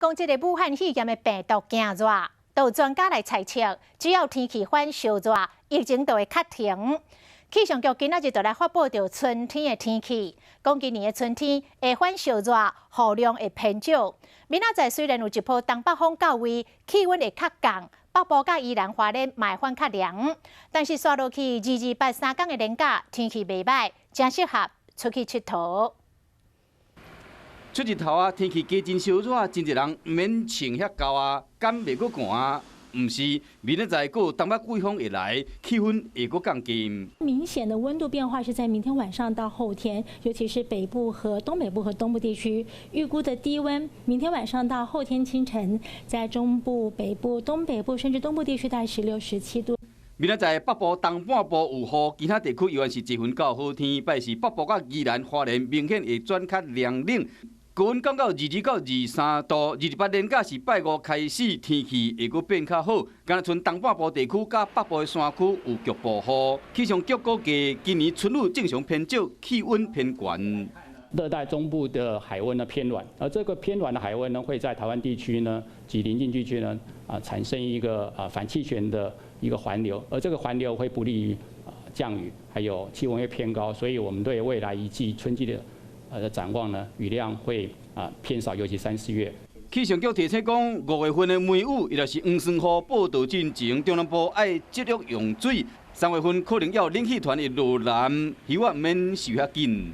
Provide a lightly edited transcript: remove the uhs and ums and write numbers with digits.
講這个武漢肺炎的病毒驚熱，都有專家來猜測，只要天氣反燒熱，疫情就會較停。氣象局今仔日就來發布著春天的天氣，講今年的春天會反燒熱，雨量會偏少。明仔載雖然有一波東北風到位，氣溫會較降，北部佮宜蘭花蓮嘛會反較涼，但是紲落去二二八三工的連假，天氣袂䆀，誠適合出去𨑨迌。出日頭啊，天氣加真燒熱，真濟人毋免穿遐厚啊，敢袂閣寒啊？毋是，明仔載閣有東北季風會來，氣溫會閣降低。明顯的溫度變化是在明天晚上到後天，尤其是北部和東北部和東部地區，預估的低溫，明天晚上到後天清晨，在中部、北部、東北部甚至東部地區大概16、17度。明仔載北部東半部有雨，其他地區猶原是齊雲較好天。拜四北部佮宜蘭花蓮明顯會轉較涼冷。高溫降到22到23度，228連假是拜五開始天氣會閣變較好，敢若賰東半部地區佮北部的山區有局部雨。氣象局估計今年春雨正常偏少，氣溫偏懸。熱帶中部的海溫呢偏暖，而這個偏暖的海溫呢會在台灣地區呢及鄰近地區呢產生一個反氣旋的一個環流，而這個環流會不利於降雨，還有氣溫會偏高，所以我們對未來一季春季的展望呢，雨量會偏少，尤其三四月。氣象局提醒講，5月份的梅雨，抑就是黃酸雨報到進前，中南部愛節約用水。3月份可能猶有冷氣團會落南，希望毋免受遐緊。